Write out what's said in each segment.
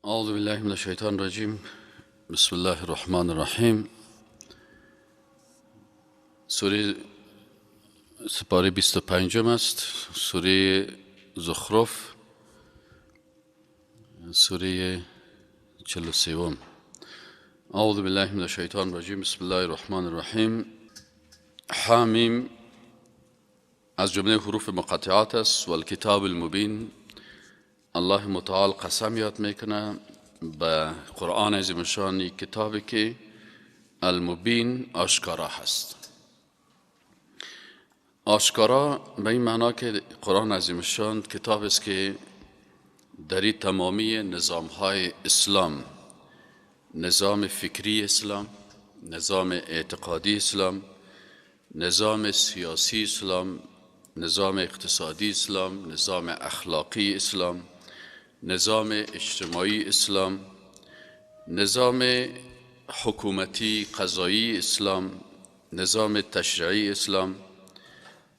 اعوذ بالله من الشیطان الرجیم. بسم الله الرحمن الرحیم. سوره سپاره 25 است، سوره زخرف، سوره 43. اعوذ بالله من الشیطان الرجیم. بسم الله الرحمن الرحیم. حامیم از جمله حروف مقطعات است. و الکتاب المبین. الله متعال قسم یاد میکنه به قرآن عظیم الشان، کتابی که المبین آشکارا هست. آشکارا به این معنا که قرآن عظیم الشان کتاب است که در تمامی نظام های اسلام، نظام فکری اسلام، نظام اعتقادی اسلام، نظام سیاسی اسلام، نظام اقتصادی اسلام، نظام اخلاقی اسلام، نظام اجتماعی اسلام، نظام حکومتی قضایی اسلام، نظام تشریعی اسلام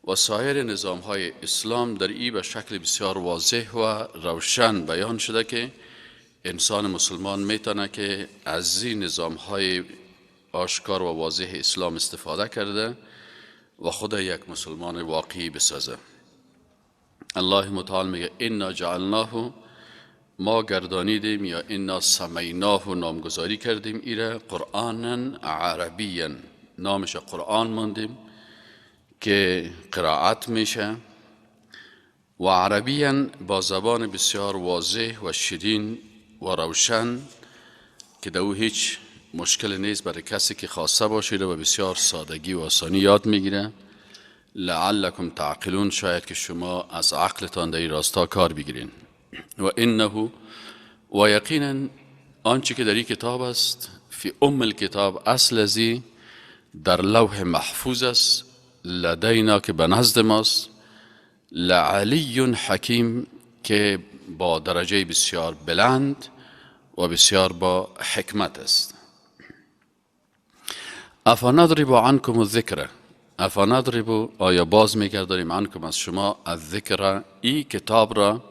و سایر نظام های اسلام در ای به شکل بسیار واضح و روشن بیان شده که انسان مسلمان میتونه که از این نظام های آشکار و واضح اسلام استفاده کرده و خود یک مسلمان واقعی بسازه. الله متعال میگه انا جعلناه، ما گردانیدیم یا انا سمیناه نامگذاری کردیم ایره قرآنا عربیا، نامش قرآن ماندیم که قرائت میشه و عربیا با زبان بسیار واضح و شیرین و روشن که در او هیچ مشکل نیست برای کسی که خواسته باشه و بسیار سادگی و آسانی یاد میگیره. لعلکم تعقلون، شاید که شما از عقلتان در این راستا کار بگیرین. و انه، و یقینا آنچه که در این کتاب است، فی ام الکتاب، اصل ازی در لوح محفوظ است، لدینا که به نزد ماست، لعلی حکیم که با درجه بسیار بلند و بسیار با حکمت است. افنضرب عنکم الذکر، افنضرب آیا باز میگردانیم عنکم از شما، الذکر ای کتاب را،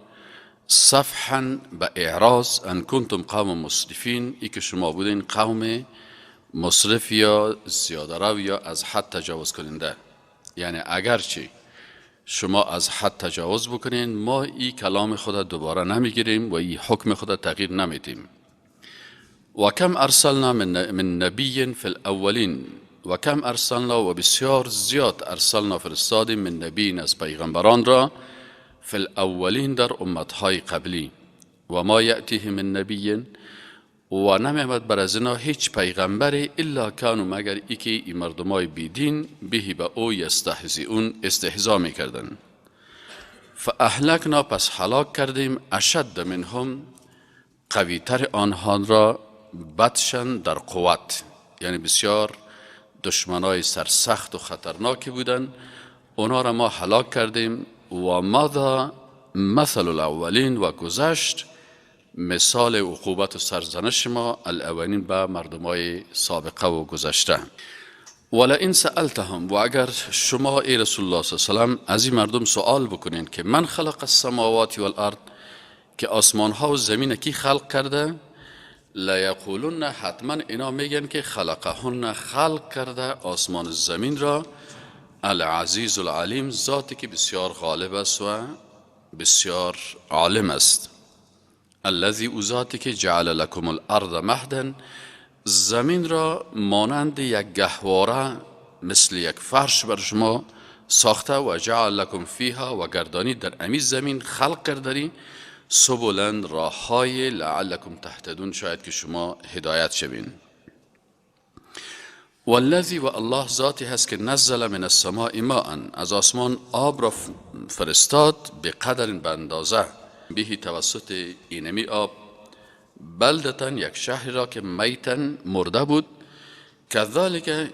صفحا به اعراض، ان کنتم قوم مسرفین، ای که شما بودین قوم مسرف یا زیاده رو یا از حد تجاوز کننده. یعنی اگرچه شما از حد تجاوز بکنین، ما ای کلام خود دوباره نمیگیریم و ای حکم خود تغییر نمیدیم. و کم ارسلنا من نبی فی الاولین، و کم ارسلنا و بسیار زیاد ارسلنا فرستادیم، من نبی از پیغمبران را، فی الاولین در امتهای قبلی. و ما یأتیه من نبی، و نمیامد بر از اینا هیچ پیغمبری، الا کانوا مگر ای که ای مردمای بیدین، بهی به او یستهزئون استهزا میکردن. فاهلکنا پس هلاک کردیم، اشد منهم قویتر آنها را، بطشن در قوت، یعنی بسیار دشمنای سرسخت و خطرناکی بودن، اونا را ما هلاک کردیم. و مضی مثل الاولین، و گذشت مثال عقوبت و سرزنش ما الاولین به مردمای سابقه و گذشته. ولئن سألتهم، و اگر شما ای رسول الله صلی الله علیه و سلم از این مردم سوال بکنین که من خلق السماوات والارض، که آسمان ها و زمین کی خلق کرده، لیقولن حتما اینا میگن که خلقهن خلق کرده آسمان و زمین را، العزیز العلیم، ذاتی که بسیار غالب است و بسیار عالم است. الذی، او ذاتی که جعل لکم الارض مهدا، زمین را مانند یک گهواره مثل یک فرش بر شما ساخته، و جعل لکم فیها، و گردانی در امی زمین خلق کردنی، سبلا راههای، لعلکم تهتدون، شاید که شما هدایت شوین. والذی، و الله ذاتی هست که نزل من السماء ماء، از آسمان آب را فرستاد، به قدر به اندازه، بهی توسط اینمی آب، بلدتن یک شهر را که میتن مرده بود، کذالک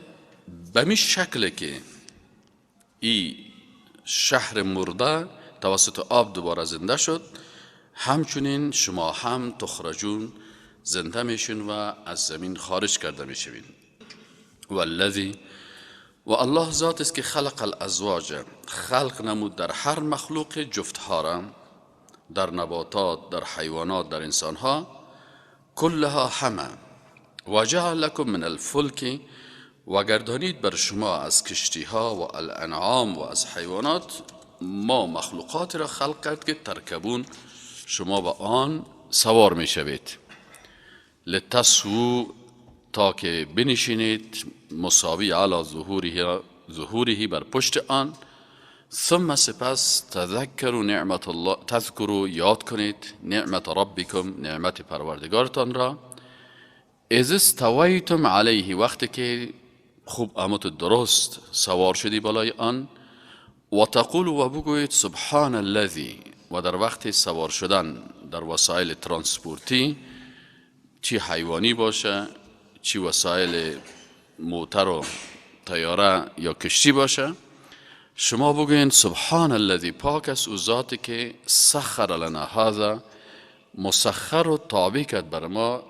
به می شکل که ای شهر مرده توسط آب دوباره زنده شد، همچنین شما هم تخرجون زنده میشین و از زمین خارج کرده میشوین. والذی، و الله ذات است که خلق الازواج، خلق نمود در هر مخلوق جفتها را، در نباتات، در حیوانات، در انسانها، کلها همه. و جعل لکم من الفلک، و گردانید بر شما از کشتی ها و الانعام و از حیوانات ما مخلوقات را خلق کرد که ترکبون، شما به آن سوار می شوید. لتسوو، تا که بنشینید، مساوی علی ظهوره بر پشت آن. ثم سپس تذکروا نعمت الله، تذکروا یاد کنید نعمت ربکم، نعمت پروردگارتان را. اذ استویتم علیه، وقتی که خوب امت درست سوار شدی بالای آن. و تقولوا و بگویید سبحان الذی، و در وقت سوار شدن در وسایل ترانسپورتی، چی حیوانی باشه چی وسایل موتر و طیاره یا کشتی باشه، شما بگوین سبحان الذی، پاک است او ذاتی که سخر لنا هذا، مسخر و تابع کرد بر ما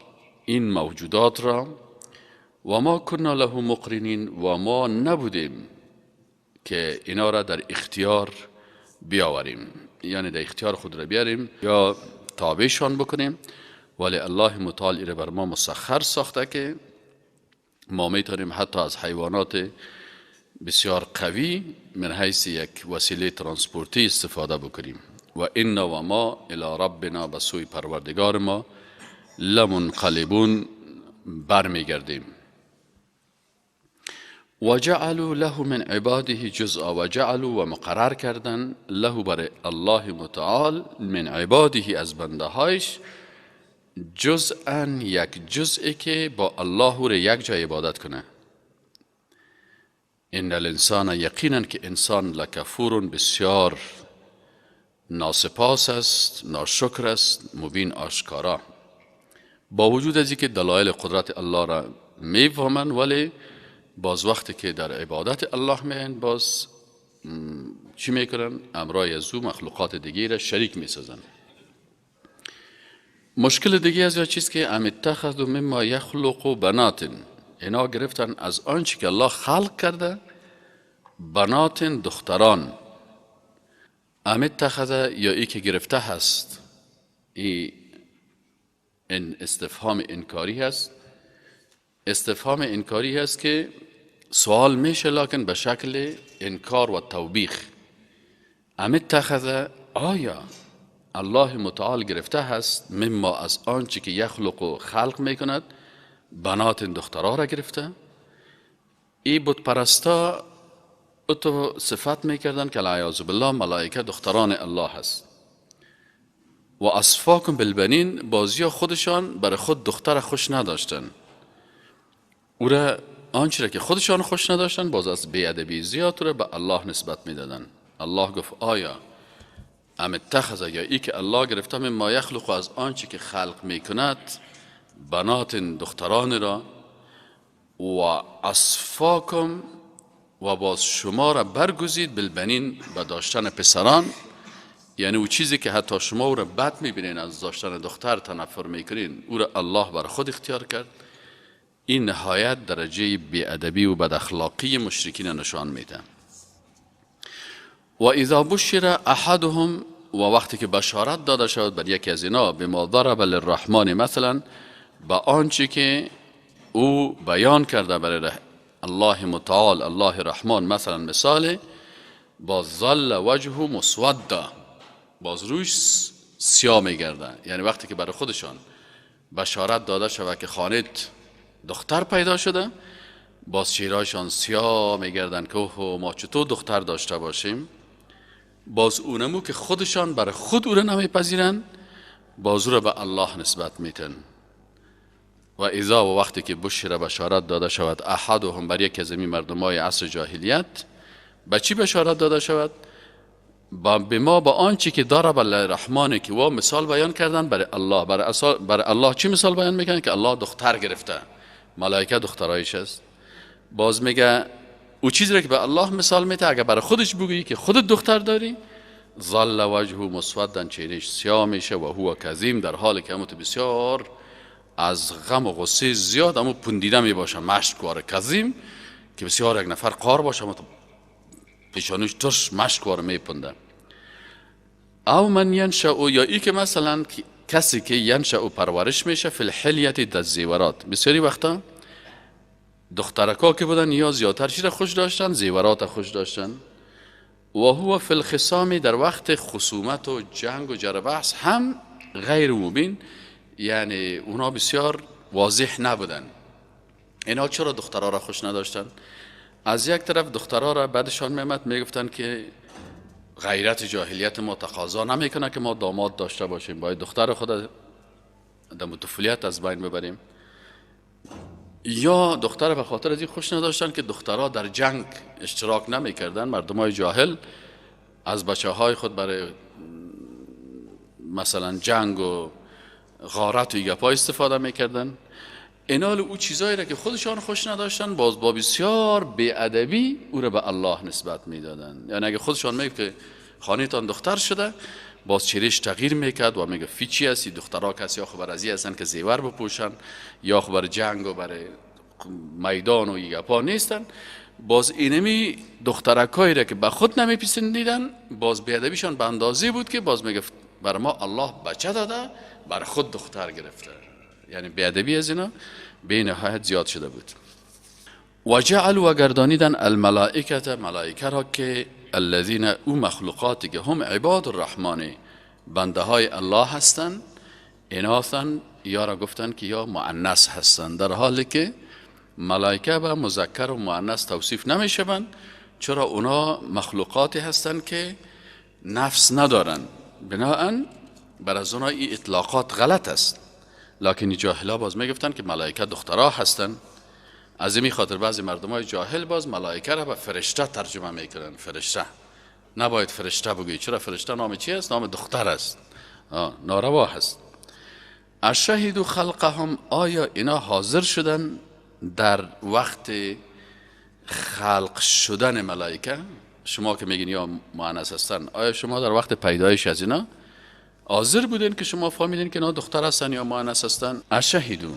این موجودات را. و ما کنا له مقرنین، و ما نبودیم که اینا را در اختیار بیاوریم، یعنی در اختیار خود را بیاریم یا تابعشان بکنیم، ولی الله متعال ایره بر ما مسخر ساخته که ما میتونیم حتی از حیوانات بسیار قوی من حیث یک وسیله ترانسپورتی استفاده بکنیم. و انا و ما الی ربنا، به سوی پروردگار ما، لمنقلبون، برمیگردیم. و جعلوا له من عباده جزءا، و جعلوا و مقرر کردن له بر الله متعال من عباده از بنده هایش جزءا، یک جزء که با الله رو یک جای عبادت کنه. ان الانسان، یقینا که انسان، لکفور، بسیار ناسپاس است، ناشکر است، مبین، آشکارا. با وجود از اینکه دلایل قدرت الله را میفهمن، ولی باز وقتی که در عبادت الله میان باز چی میکنن؟ امرای از او مخلوقات دیگه را شریک میسازن. مشکل دیگه از یا چیز که ام اتخذوا مما یخلق بنات، اینا گرفتن از آنچه که الله خلق کرده بنات، دختران. ام اتخذ، یا ای که گرفته هست، ای این استفهام انکاری هست. استفهام انکاری هست که سوال میشه لکن به شکل انکار و توبیخ. ام اتخذ، آیا الله متعال گرفته هست مما از آنچه که یخلق و خلق میکند بنات، دخترها را گرفته؟ ای بت پرستا اتو صفت میکردن که العیاذ بالله ملائکه دختران الله هست. و اصفاکم بالبنین، بازیا خودشان برای خود دختر خوش نداشتن، او را آنچه را که خودشان خوش نداشتن باز از بی‌ادبی زیاد را به الله نسبت میدادن. الله گفت آیا ام اتخذ، یا ای که الله گرفته مما یخلق از آنچه که خلق میکند بنات، دختران را، و اصفاکم، و باز شما را برگزید بالبنین، به داشتن پسران. یعنی او چیزی که حتی شما او را بد میبینین، از داشتن دختر تنفر میکنین، او را الله بر خود اختیار کرد. این نهایت درجه بی‌ادبی و بداخلاقی مشرکین نشان میده. و اذا بشر احدهم، و وقتی که بشارت داده شود بر یکی از اینا، بما ضرب للرحمن مثلا، با آنچه که او بیان کرده برای الله متعال، الله رحمان مثلا مثال، با ظل وجهه مسودا، باز روش سیاه میگرده. یعنی وقتی که برای خودشان بشارت داده شود که خانت دختر پیدا شده، باز چهرهشان سیاه میگردن که اوه ما چطور دختر داشته باشیم. باز اونمو که خودشان برای خود او را نمیپذیرن، باز او را به الله نسبت میتن. و اذا، و وقتی که بشر بشارت داده شود احدهم، بر یکی از این مردمای عصر جاهلیت، به چی بشارت داده شود؟ به ما، با آنچه که داره بر رحمان، که وا مثال بیان کردن برای الله. برای الله چی مثال بیان میکنن؟ که الله دختر گرفته، ملائکه دخترایش است. باز میگه او چیزی را که به الله مثال میده، اگه برای خودش بگویی که خودت دختر داری، ظل وجهه مسودا، چهرهش سیاه میشه، و هو کظیم، در حالی که همون بسیار از غم و غصه زیاد همون پندیده میباشه، مشکوار کظیم که بسیار یک نفر قار باشه، همون پیشانیش ترش مشکوار میپنده. او من ینشأ، یا ای که مثلا کسی که ینشأ و پرورش میشه فی الحلیة در زیورات. بسیاری وقتا دخترکا که بودن یا زیادتر چی را خوش داشتن؟ زیورات خوش داشتن. و هو فی الخصام در وقت خصومت و جنگ و جر بحث هم غیر مبین، یعنی اونا بسیار واضح نبودن. اینا چرا دخترها را خوش نداشتن؟ از یک طرف دخترها را بعدشان میامد میگفتن که غیرت جاهلیت ما تقاضا نمیکنه که ما داماد داشته باشیم، باید دختر خود در طفولیت از بین ببریم. یا دختر به خاطر از این خوش نداشتن که دخترها در جنگ اشتراک نمیکردن. مردمای جاهل از بچه های خود برای مثلا جنگ و غارت و گپا استفاده میکردن. اینال او چیزایی را که خودشان خوش نداشتن باز با بسیار بی‌ادبی او را به الله نسبت میدادن. یعنی اگه خودشان میگه که خانه‌تان دختر شده، باز چهرهش تغییر میکرد و میگه فی چی هستی؟ دخترها کسی یا خبر ازی هستن که زیور بپوشن یا خبر جنگ و برای میدان و گپا نیستن. باز اینمی دخترکایی را که به خود نمیپسندیدن باز بی‌ادبیشان به اندازه بود که باز میگفت بر ما الله بچه داده، بر خود دختر گرفته. یعنی بی‌ادبی از اینا به نهایت زیاد شده بود. و جعلوا و گردانیدن الملائکه ملائکه را که الذین او مخلوقاتی که هم عباد الرحمن بنده های الله هستند، اناثا یا را گفتن که یا مؤنث هستند، در حالی که ملائکه به مذکر و مؤنث توصیف نمیشوند، چرا اونا مخلوقاتی هستند که نفس ندارند، بناهن بر از اونا این اطلاقات غلط است. لکن جاهلا باز میگفتن که ملائکه دخترها هستند. از این خاطر بعضی مردمای جاهل باز ملائکه را به فرشته ترجمه میکنن. فرشته نباید فرشته بگویی، چرا فرشته نام چی است؟ نام دختر است، ناروا هست. اشهدوا خلقهم، آیا اینا حاضر شدن در وقت خلق شدن ملائکه؟ شما که میگین یا مؤنث هستن، آیا شما در وقت پیدایش از اینا حاضر بودین که شما فهمیدین که اینا دختر هستن یا مؤنث هستن؟ اشهدوا،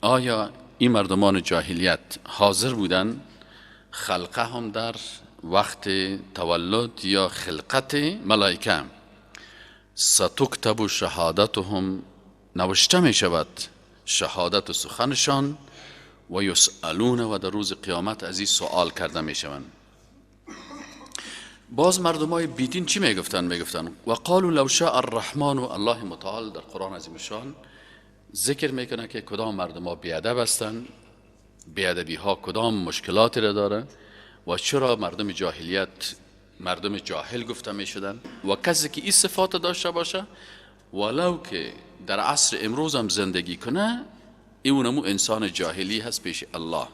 آیا این مردمان جاهلیت حاضر بودن خلقه هم در وقت تولد یا خلقت ملائکه؟ ستکتب شهادتهم، نوشته می شود شهادت و سخنشان، و یسألون، و در روز قیامت از این سوال کرده می شوند. باز مردمای بیدین چی می گفتن؟ می گفتن و قالوا لو شاء الرحمن، و الله متعال در قرآن عظیم شان ذکر میکنه که کدام مردم ها بیادب هستند، بیادبی ها کدام مشکلاتی را دارن و چرا مردم جاهلیت مردم جاهل گفته می شدن. و کسی که این صفات داشته باشه ولو که در عصر امروز هم زندگی کنه، اونمو انسان جاهلی هست پیش الله.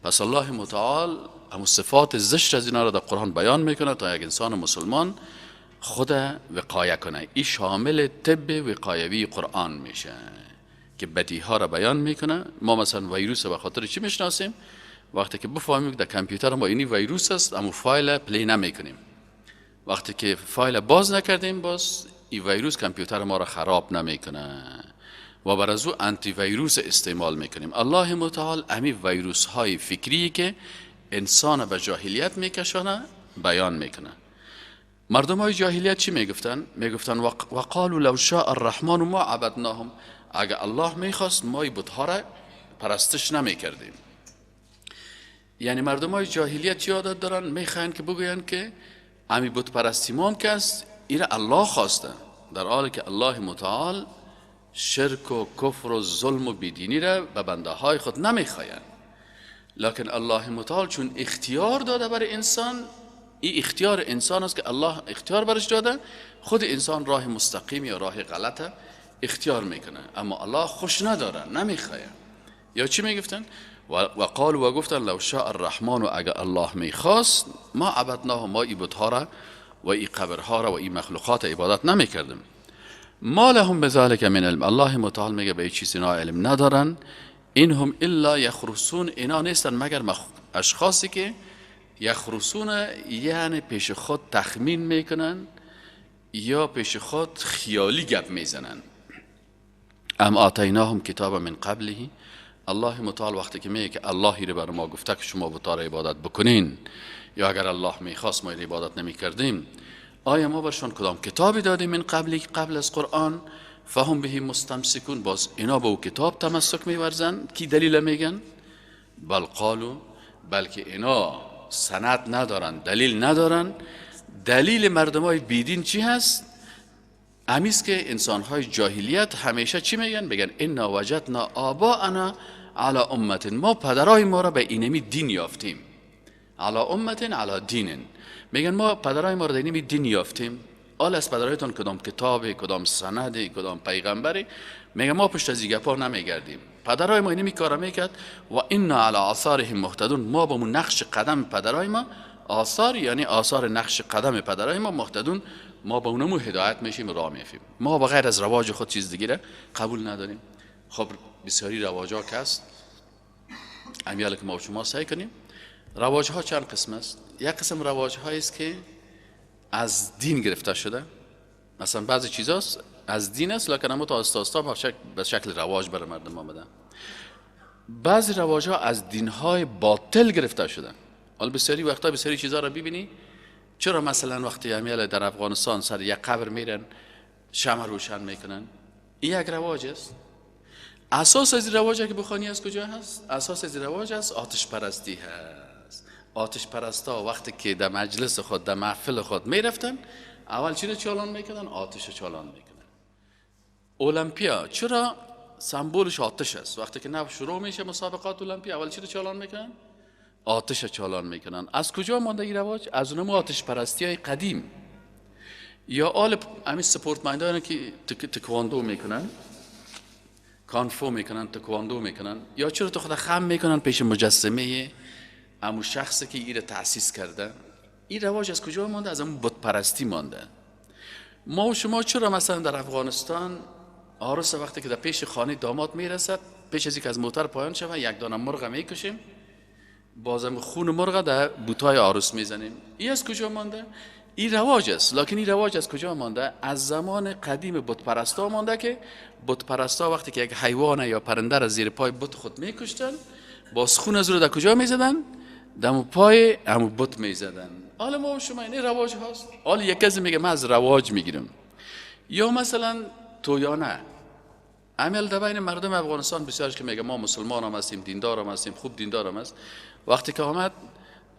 پس الله متعال همون صفات زشت از اینا را در قرآن بیان میکنه تا یک انسان مسلمان خود وقایه کنه. این شامل طب وقایوی قرآن میشه که بدیها را بیان میکنه. ما مثلا ویروس به خاطر چی میشناسیم؟ وقتی که بفهمیم که در کامپیوتر ما اینی ویروس است، اما فایل play نمیکنیم. وقتی که فایل باز نکردیم، باز این ویروس کامپیوتر ما را خراب نمیکنه و بر از او آنتی ویروس استعمال میکنیم. الله متعال امی ویروس های فکری که انسان به جاهلیت میکشانه بیان میکنه. مردم های جاهلیت چی میگفتن؟ میگفتن و قالوا لو شاء الرحمن ما عبدناهم، اگه الله میخواست ما این بتها را پرستش نمیکردیم. یعنی مردم های جاهلیت چی عادت دارن؟ میخواین که بگوین که امی بت پرستی ما هم که است ایره الله خواسته، در حالی که الله متعال شرک و کفر و ظلم و بیدینی را به بنده های خود نمیخواین. لکن الله متعال چون اختیار داده برای انسان، این اختیار انسان است که الله اختیار برش داده، خود انسان راه مستقیم یا راه غلطه اختیار میکنه، اما الله خوش نداره، نمیخواه. یا چی میگفتن؟ و قالوا و گفتن لو شاء الرحمن، و اگر الله میخواست ما عبدناه، ما ای بتها را و ای قبرها را و ای مخلوقات عبادت نمیکردیم. ما لهم بذلك من علم، الله متعال میگه به چیز اینا علم ندارن. اینهم الا یخرسون، اینا نیستن مگر اشخاصی که یخرسون یعنی پیش خود تخمین میکنن یا پیش خود خیالی گپ میزنن. ام آتیناهم کتابا من قبله، الله متعال وقتی که میگه که اللهی رو بر ما گفته که شما بت‌ها را عبادت بکنین، یا اگر الله میخواست ما عبادت نمیکردیم، آیا ما برشان کدام کتابی دادیم من قبلی، قبل از قرآن؟ فهم به مستمسکون، باز اینا به او کتاب تمسک میورزن. کی دلیل میگن؟ بل قالو، بلکه اینا سند ندارن، دلیل ندارن. دلیل مردم های بیدین چی هست؟ امیست که انسان های جاهلیت همیشه چی میگن؟ میگن انا وجدنا آباءنا علی امت، ما پدرای ما را به اینمی دین یافتیم. علی امت علی دین، میگن ما پدرای ما را به اینمی دین یافتیم. آل از پدرایتان کدام کتاب، کدام سند، کدام پیغمبری؟ میگن ما پشت از این گپا نمیگردیم، پدرای ما اینمی کارا میکرد. و انا علی آثارهم مهتدون، ما با نقش قدم پدرای ما، آثار یعنی آثار نقش قدم پدرای ما، مهتدون، ما با اونمو هدایت میشیم، راه میفیم. ما بغیر از رواج خود چیز دیگه قبول نداریم. خب بسیاری رواج ها که هست، امیال که ما شما سعی کنیم، رواج ها چند قسم است. یک قسم رواج هایی است که از دین گرفته شده، مثلا بعضی چیزاست از دین است، لکن اما تا آستا آستا به شکل رواج برای مردم آمده. بعضی رواج ها از دین های باطل گرفته شده. حالا بسیاری وقتا بسیاری چیزا را ببینی، چرا مثلا وقتی امیال در افغانستان سر یک قبر میرن شمع روشن میکنن، این یک رواج است. اساس از رواج که بخوانی از کجا هست؟ اساس از رواج است آتش پرستی هست. آتش پرستا وقتی که در مجلس خود، در محفل خود میرفتن، اول چی رو چالان میکردن؟ آتش رو چالان میکردن. المپیا چرا سمبولش آتش است؟ وقتی که نو شروع میشه مسابقات المپیا، اول چی رو چالان میکنن؟ آتش چالان میکنن. از کجا مانده این رواج؟ از اونم آتش پرستی های قدیم. یا آل همین سپورت که تکواندو میکنن، کانفو میکنن، تکواندو میکنن، یا چرا تو خود خم میکنن پیش مجسمه امو شخصی که ایره تأسیس کرده؟ این رواج از کجا مانده؟ از امو بت پرستی مانده. ما و شما چرا مثلا در افغانستان عروس وقتی که در پیش خانه داماد میرسد، پیش از اینکه از موتر پایان شود، یک دانه مرغ میکشیم، بازم خون مرغ در بوتای عروس میزنیم. این از کجا مانده؟ این رواج است. لکن این رواج از کجا مانده؟ از زمان قدیم بت پرستا مانده که بت پرستا وقتی که یک حیوان یا پرنده را زیر پای بت خود میکشتن، باز خون از رو در کجا میزدن؟ دم پای همو بت میزدن. حالا ما و شما این رواج هاست. حالا یک کسی میگه من از رواج میگیرم. یا مثلا تویانه عمل در بین مردم افغانستان بسیارش که میگه ما مسلمان هم هستیم، دیندار هم هستیم، خوب دیندار هم هست، وقتی که آمد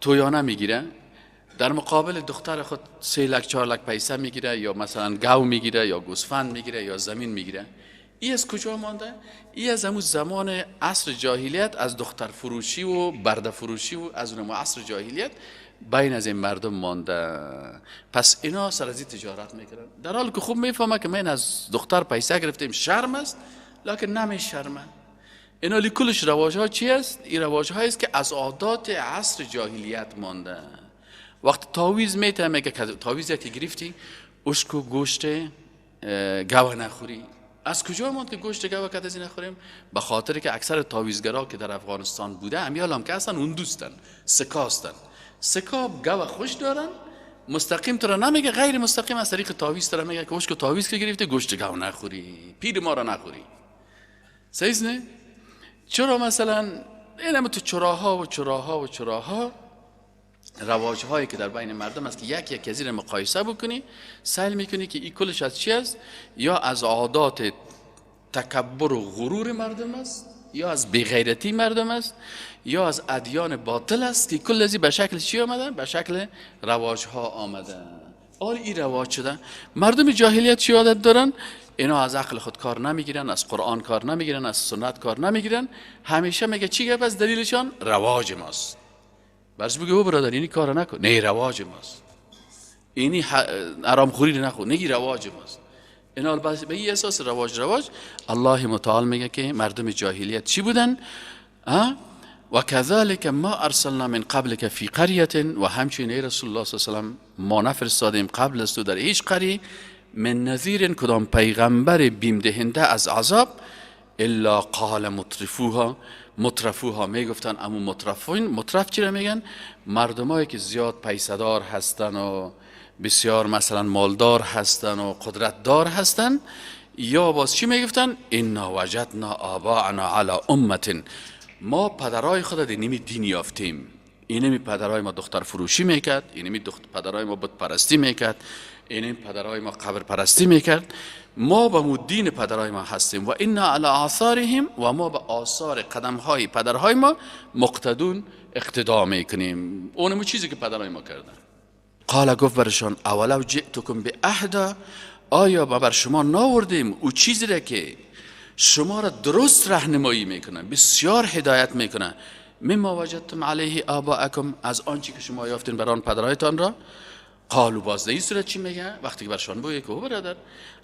تویانه میگیره، در مقابل دختر خود 3 لک 4 لک پیسه میگیره، یا مثلا گاو میگیره، یا گوسفند میگیره، یا زمین میگیره. ای از کجا مانده؟ ای از همون زمان عصر جاهلیت، از دختر فروشی و برده فروشی و از اون عصر جاهلیت بین از این مردم مانده. پس اینا سر از این تجارت میکنن، در حالی که خوب میفهمه که من از دختر پیسه گرفتیم شرم است، لکن نمی شرمه. اینا لیکلش رواج ها چی است؟ این رواج ها است که از عادات عصر جاهلیت مانده. وقت تاویز میته، میگه تاویز که گرفتی اشک و گوشت گوه نخوری. از کجا ماند که گوشت گوه کدزی نخوریم؟ به خاطر که اکثر تاویزگرا که در افغانستان بوده، امیال هم که هستن اون دوستن، سکاستن، سکا گوه خوش دارن، مستقیم تو را نمیگه، غیر مستقیم از طریق تاویز تو را میگه که اشک و تاویز که گرفتی گوشت گوه نخوری، پیر ما را نخوری. صحیح نه؟ چرا مثلا اینم تو چراها و چراها و چراها رواج هایی که در بین مردم است که یک یک از مقایسه بکنی، سعی میکنی که این کلش از چی است؟ یا از عادات تکبر و غرور مردم است، یا از بیغیرتی مردم است، یا از ادیان باطل است که کل از به شکل چی آمده؟ به شکل رواج ها آمده. آل این رواج شده. مردم جاهلیت چی عادت دارن؟ اینا از عقل خود کار نمیگیرن، از قرآن کار نمیگیرن، از سنت کار نمیگیرن، همیشه میگه چی گپ از دلیلشان؟ رواج ماست. برش بگه او برادر اینی کار نکن، نه رواج ماست. اینی حرام خوری نخور، نگی رواج ماست. اینا به این اساس رواج رواج. الله متعال میگه که مردم جاهلیت چی بودن؟ و كذلك ما ارسلنا من قبلك فی قریه، و همچنین ای رسول الله صلی الله علیه و سلم ما نفرستادیم قبل از تو در هیچ قریه من نذیر، کدام پیغمبر بیم دهنده از عذاب، الا قال مترفوها. مترفوها میگفتن، امو مترفوین، مترف چی را میگن؟ مردمایی که زیاد پیسدار هستن و بسیار مثلا مالدار هستن و قدرتدار هستن، یا باز چی میگفتن؟ انا وجدنا آباءنا علی امه، ما پدرای خود در نیمی دین یافتیم. اینمی پدرای ما دختر فروشی میکرد، اینمی پدرای ما بت پرستی میکرد، این پدرای ما قبر پرستی میکرد، ما به دین پدرای ما هستیم و انا علی آثارهم، و ما به آثار قدم های پدرهای ما مقتدون، اقتدا میکنیم، اونمو چیزی که پدرای ما کردن. قال گفت برشان اولو جئتکم باهدا، آیا ما بر شما ناوردیم او چیزی را که شما را درست راهنمایی میکنه، بسیار هدایت میکنه، مما وجدتم علیه آباءکم، از آنچه که شما یافتین بر آن پدرایتان را. قالو باز در این صورت چی میگه وقتی که برشان بگه که برادر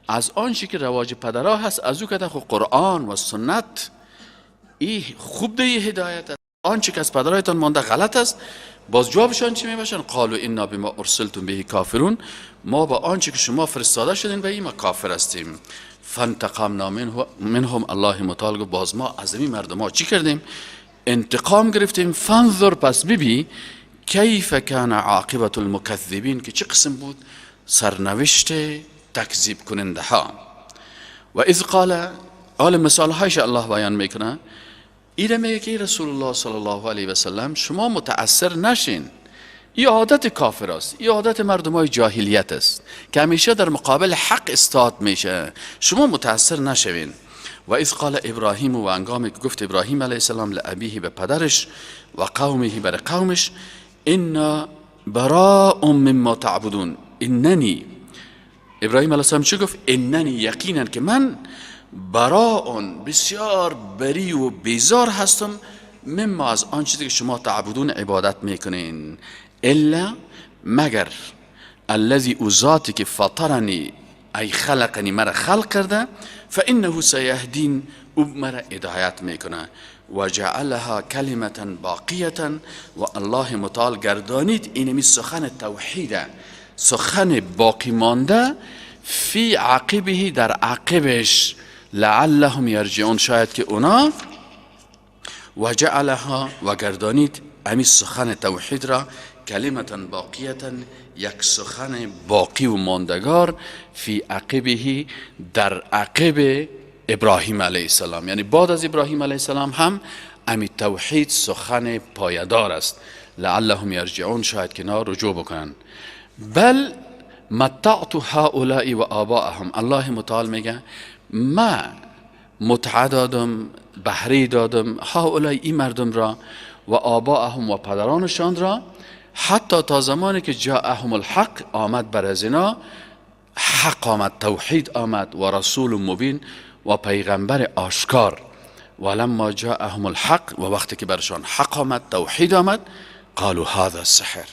از آنچه که رواج پدرها هست از او که خو قرآن و سنت ای خوب ده هدایت است، آنچه که از پدرایتان مانده غلط است. باز جوابشان چی میباشن؟ قالو انا بما ارسلتم به کافرون، ما با آنچه که شما فرستاده شدین به این ما کافر هستیم. فانتقمنا منهم، الله متعال گفت باز ما از این مردم ها چی کردیم؟ انتقام گرفتیم. فانظر پس ببی کیف کان عاقبت المکذبین، که چه قسم بود سرنوشت تکذیب کننده ها. و اذ قال، آل مثال هایش الله بیان میکنه. ایره میگه که رسول الله صلی الله علیه و سلم شما متأثر نشین، این عادت کافر است، این عادت مردم های جاهلیت است که همیشه در مقابل حق استاد میشه، شما متأثر نشوین. و اذ قال ابراهیم، و انگامی که گفت ابراهیم علیه السلام لابیه به پدرش و قومه بر قومش، انا براء مما تعبدون، اننی، ابراهیم علیه السلام چه گفت؟ اننی، یقینا که من براء بسیار بری و بیزار هستم، مما از آن چیزی که شما تعبدون عبادت میکنین، الا مگر الذی او ذاتی که فطرنی ای خلقنی مرا خلق کرده، فانه سیهدین او مرا هدایت میکنه، و جعلها کلمة باقیة، و الله متعال گردانید اینمی سخن توحید، سخن باقی مانده، فی عقبه در عقبش، لعلهم یرجعون شاید که اونا، و جعلها و گردانید امی سخن توحید را کلمة باقیة یک سخن باقی و ماندگار، فی عقبه در عقب ابراهیم علیه السلام، یعنی بعد از ابراهیم علیه السلام هم امی توحید سخن پایدار است، لعلهم یرجعون شاید که نا رجوع بکنن. بل متعت هؤلاء و آباءهم، الله متعال میگه ما متعه دادم، بهره دادم هؤلاء این مردم را و آباءهم و پدرانشان را، حتی تا زمانی که جاءهم الحق آمد بر از اینا حق آمد، توحید آمد، و رسول مبین و پیغمبر آشکار. ولما جاءهم الحق و وقتی که برشان حق آمد، توحید آمد، قالوا هذا السحر،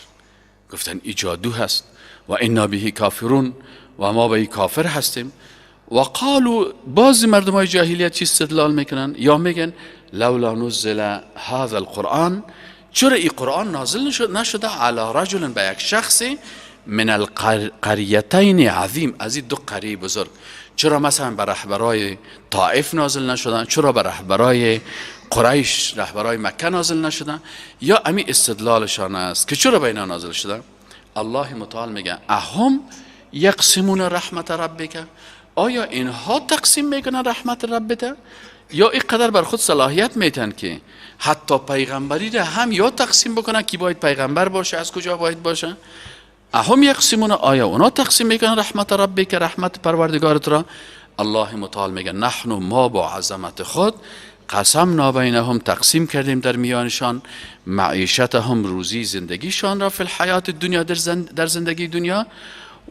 گفتن ای جادو هست، و انا به کافرون و ما به ای کافر هستیم. و قالوا بعضی مردم های جاهلیت چی استدلال میکنن یا میگن لولا نزل هذا القرآن، چرا ای قرآن نازل نشده علی رجل به یک شخصی من القریتین عظیم، از این دو قریه بزرگ، چرا مثلا بر رهبرای طائف نازل نشدن، چرا بر رهبرای قریش، رهبرای مکه نازل نشدن؟ یا امی استدلالشان است که چرا به اینا نازل شدن؟ الله متعال میگه اهم یقسمون رحمت ربک، آیا اینها تقسیم میکنن رحمت ربت؟ یا اینقدر بر خود صلاحیت میتن که حتی پیغمبری را هم یا تقسیم بکنن کی باید پیغمبر باشه، از کجا باید باشه؟ اهم یقسمون، آیا اونا تقسیم میکنن رحمت ربک، رحمت پروردگارت را؟ الله متعال میگه نحن، ما با عظمت خود قسمنا بینهم، تقسیم کردیم در میانشان، معیشتهم، روزی زندگیشان را، فی الحیات دنیا، در زندگی دنیا،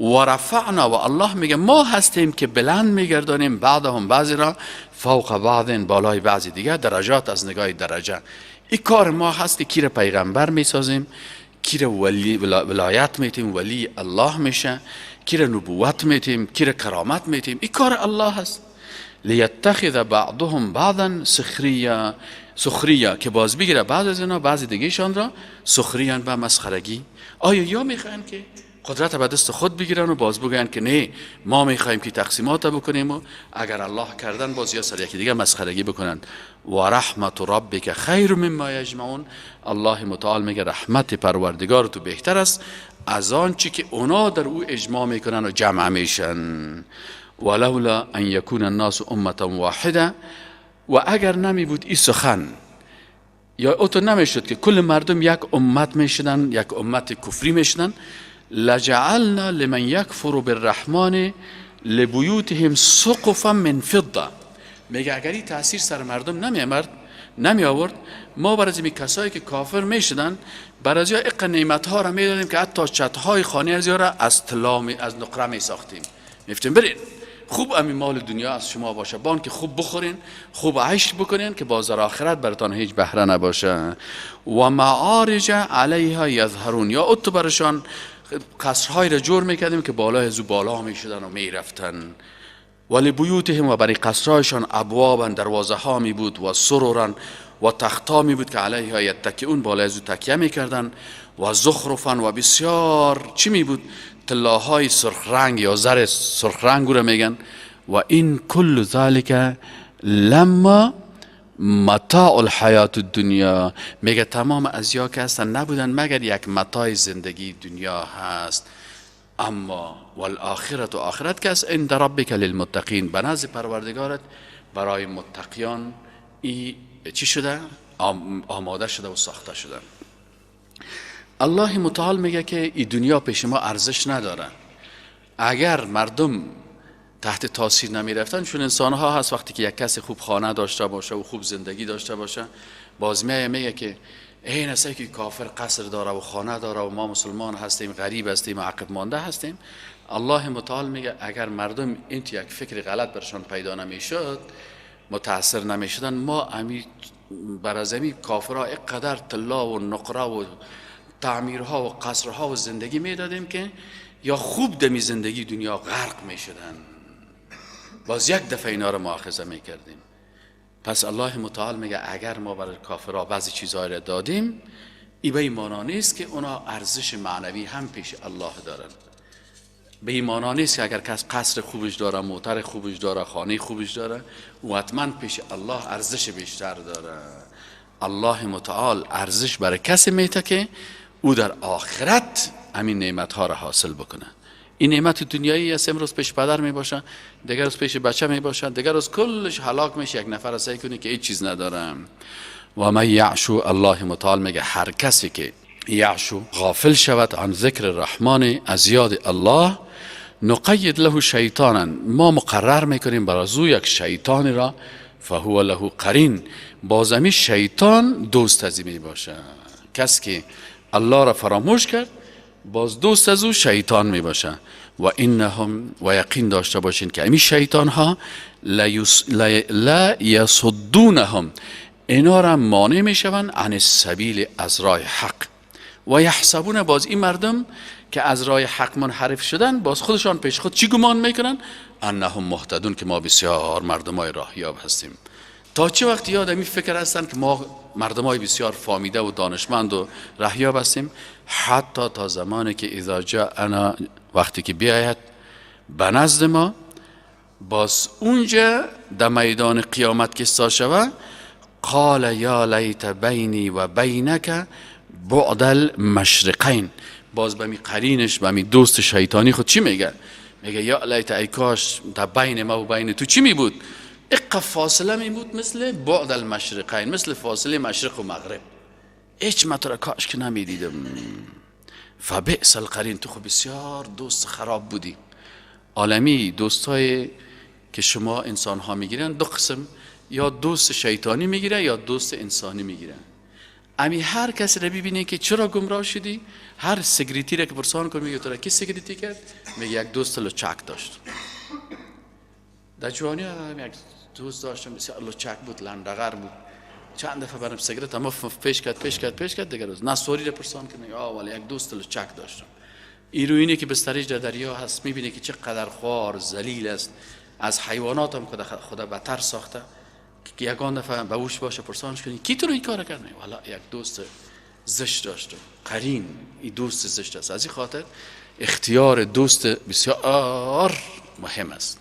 و رفعنا، و الله میگه ما هستیم که بلند میگردانیم بعضهم بعضی را فوق بعض، بالای بعضی دیگه، درجات از نگاه درجه. این کار ما هست که کی را پیغمبر میسازیم، کی را ولی ولایت میتیم، ولی الله میشه، کی را نبوت میتیم، کی را کرامت میتیم، این کار الله هست. لیتخذ بعضهم بعضا سخریا، سخریا که باز بگیره بعض از اینا بعضی دیگهشان را سخریان و مسخرگی. آیا یا میخواین که قدرت به دست خود بگیرن و باز بگن که نه ما میخوایم که تقسیمات بکنیم و اگر الله کردن باز یا سر یکی دیگه مسخرگی بکنن. و رحمت ربک خیر مما یجمعون، الله متعال میگه رحمت پروردگار تو بهتر است از آن چی که اونا در او اجماع میکنن و جمع میشن. ولولا ان یکون الناس امه واحده، و اگر نمی بود این سخن یا اوتو نمیشد که کل مردم یک امت میشدن، یک امت کفری میشدن، لجعلنا لمن یکفر بالرحمن لبیوتهم سقفا من فضه. میگه اگر این تاثیر سر مردم نمی آورد، ما برای این کسایی که کافر میشدن برای از اق نعمت ها را میدادیم که حتی چت های خانه از را از طلا از نقره می ساختیم. میفتیم برین خوب امی مال دنیا از شما باشه، بان که خوب بخورین، خوب عیش بکنین که بازار آخرت براتان هیچ بهره نباشه. و معارج علیها یظهرون، یا اتو برشان قصرهای را جور میکردیم که بالای از بالا میشدن و میرفتن. ولی بیوتهم، و برای قصرهایشان ابوابا، دروازه ها می بود، و سرورا، و تختا می بود که علیها یتکئون، بالای از تکیه میکردن، و زخرفا، و بسیار چی می بود؟ طلاهای سرخ رنگ یا زر سرخ رنگ رو میگن. و این کل ذلک لما متاع الحیات الدنیا، میگه تمام ازیا که هستن نبودن مگر یک متاع زندگی دنیا هست. اما والآخرت، و آخرت که است، عند ربک للمتقین، به نزد پروردگارت برای متقیان ای چی شده؟ آماده شده و ساخته شده. الله متعال میگه که این دنیا پیش ما ارزش نداره. اگر مردم تحت تاثیر نمیرفتن، چون انسان ها هست وقتی که یک کسی خوب خانه داشته باشه و خوب زندگی داشته باشه، باز میگه که این است که کافر قصر داره و خانه داره و ما مسلمان هستیم، غریب هستیم، عقب مانده هستیم. الله متعال میگه اگر مردم این یک فکر غلط برشان پیدا نمیشد، متاثر نمیشدن، ما بر از امی کافرها اینقدر طلا و نقره و تعمیرها و قصرها و زندگی میدادیم که یا خوب دمی زندگی دنیا غرق میشدن، باز یک دفعه اینا رو مؤاخذه میکردیم. پس الله متعال میگه اگر ما برای کافرها بعضی چیزها را دادیم، ای به این معنا نیست که اونا ارزش معنوی هم پیش الله دارن. به این معنا نیست که اگر کس قصر خوبش داره، موتر خوبش داره، خانه خوبش داره، او حتما پیش الله ارزش بیشتر داره. الله متعال ارزش برای کسی میته که او در آخرت همین نعمت ها را حاصل بکنه. این نعمت دنیایی است، امروز پیش پدر می باشه، دیگر روز پیش بچه می باشه، دیگر روز کلش هلاک میشه، یک نفر سعی کنه که هیچ چیز ندارم. و من یعشو، الله متعال میگه هر کسی که یعشو غافل شود عن ذکر الرحمن، از یاد الله، نقید له شیطانا، ما مقرر میکنیم برای او یک شیطان را، فهو له قرین، بازمی شیطان دوست از می باشه. کسی که الله را فراموش کرد باز دوست از او شیطان می باشه. و انهم، و یقین داشته باشین که امی شیطان ها لا یصدونهم، اینا را مانع می شوند عن السبیل، از راه حق. و یحسبون، باز این مردم که از راه حق منحرف شدن، باز خودشان پیش خود چی گمان میکنن؟ انهم مهتدون، که ما بسیار مردمای راهیاب هستیم. تا چه وقت یاد این فکر هستن که ما مردمای بسیار فامیده و دانشمند و رهیاب هستیم؟ حتی تا زمانی که اذا جاءنا، وقتی که بیاید به نزد ما، باز اونجا در میدان قیامت که سا شوه، قال یا لیت بینی و بینک بعد المشرقین، باز به می قرینش، به می دوست شیطانی خود چی میگه؟ میگه یا لیت، ای کاش در بین ما و بین تو چی می بود؟ اقا فاصله می بود مثل بعد المشرقین، مثل فاصله مشرق و مغرب. هیچ مطرح کاش که نمی دیدم. فبئس القرین، تو خب بسیار دوست خراب بودی. عالمی دوستای که شما انسان ها میگیرن دو قسم، یا دوست شیطانی میگیره یا دوست انسانی میگیره. امی هر کسی را ببینه که چرا گمراه شدی، هر سگریتی را که پرسان کن میگه تو را کی سگریتی کرد؟ میگه یک دوست لچک داشت. در جوانی هم یک دوست داشتم بسیار لچک بود، لندغر بود، چند دفعه برام سیگارت اما پیش کرد پیش کرد پیش کرد، دیگر روز نسواری را پرسان کنه، آ ولی یک دوست لچک داشتم. ایروینی که بستریش در دریا هست میبینه که چقدر خوار ذلیل است، از حیوانات هم خدا بدتر ساخته، که یگان دفعه به هوش باشه پرسانش کنی کی تو رو این کار کرد؟ والا یک دوست زشت داشتم، قرین، این دوست زشت است. از این خاطر اختیار دوست بسیار مهم است.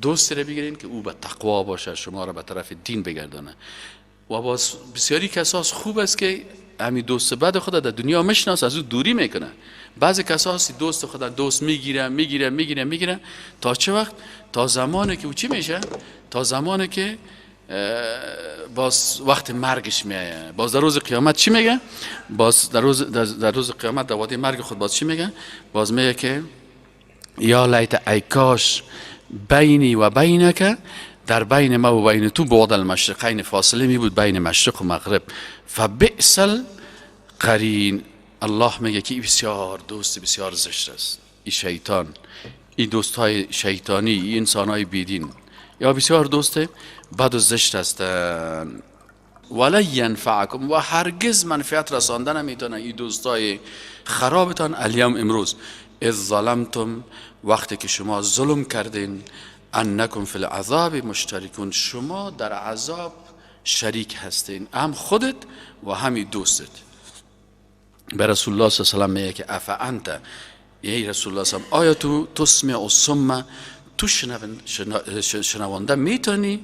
دوست را بگیرین که او به تقوا باشه، شما را به طرف دین بگردانه. و باز بسیاری کساس خوب است که همین دوست بد خود در دنیا میشناسه، از او دوری میکنه. بعضی کساس دوست خود دوست میگیره میگیره میگیره میگیره تا چه وقت؟ تا زمانی که او چی میشه؟ تا زمانی که باز وقت مرگش میایه، باز در روز قیامت چی میگه؟ باز در روز قیامت در وادی مرگ خود باز چی میگه؟ باز میگه که یا لیت، ای کاش، بینی و بینک، در بین ما و بین تو، بعد المشرقین، فاصله می بود بین مشرق و مغرب. فبئس القرین. الله میگه که ای بسیار دوست بسیار زشت است. ای شیطان، ای دوست های شیطانی، ای انسان های بیدین یا بسیار دوست بد و زشت هستند. ولن ینفعکم، و هرگز منفعت رسانده نمیتونه ای دوستای خرابتان. الیوم، امروز، اذ ظلمتم، وقتی که شما ظلم کردین، انکم فی العذاب مشترکون، شما در عذاب شریک هستین، هم خودت و همی دوستت. به رسول الله صلی الله علیه وسلم میگه که افانت، ای رسول الله صلی الله علیه وسلم، آیا تو تسمع الصم، تو شنونده میتونی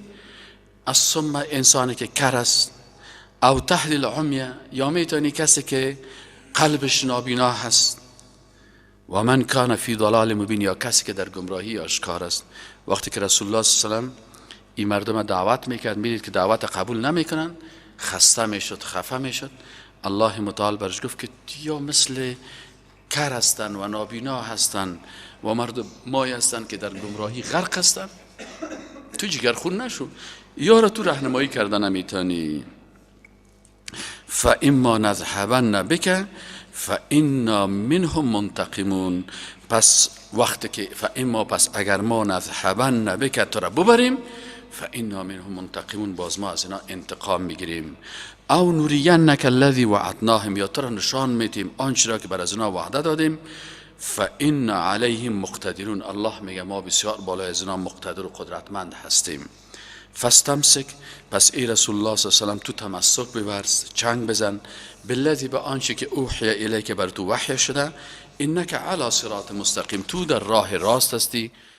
الصم، انسانی که کر است، او تهدی العمی، یا میتونی کسی که قلبش نابینا هست، و من کان فی ضلال مبین، یا کسی که در گمراهی آشکار است؟ وقتی که رسول الله صلی الله علیه وسلم این مردم دعوت میکرد، میدید که دعوت قبول نمیکنن، خسته میشد، خفه میشد. الله متعال برش گفت که یا مثل کر هستن و نابینا هستن و مردم مای هستن که در گمراهی غرق هستن، تو جگر خون نشو، یا را تو راهنمایی کردن نمیتونی. فاما نذهبن بک فانا منهم منتقمون. پس وقتی که فاما، پس اگر ما، نذهبن بک، تو را ببریم، فانا منهم منتقمون، باز ما از اینا انتقام میگیریم. او نرینک الذی وعدناهم، یا تو را نشان میتیم آنچه را که بر از اینا وعده دادیم. فانا علیهم مقتدرون. الله میگه ما بسیار بالای از اینا مقتدر و قدرتمند هستیم. فاستمسک، پس ای رسول الله صلی الله علیه وسلم تو تمسک بورز، چنگ بزن، بالذی، به آنچه که اوحی الیک، بر تو وحی شده، انک علی صراط مستقیم، تو در راه راست هستی.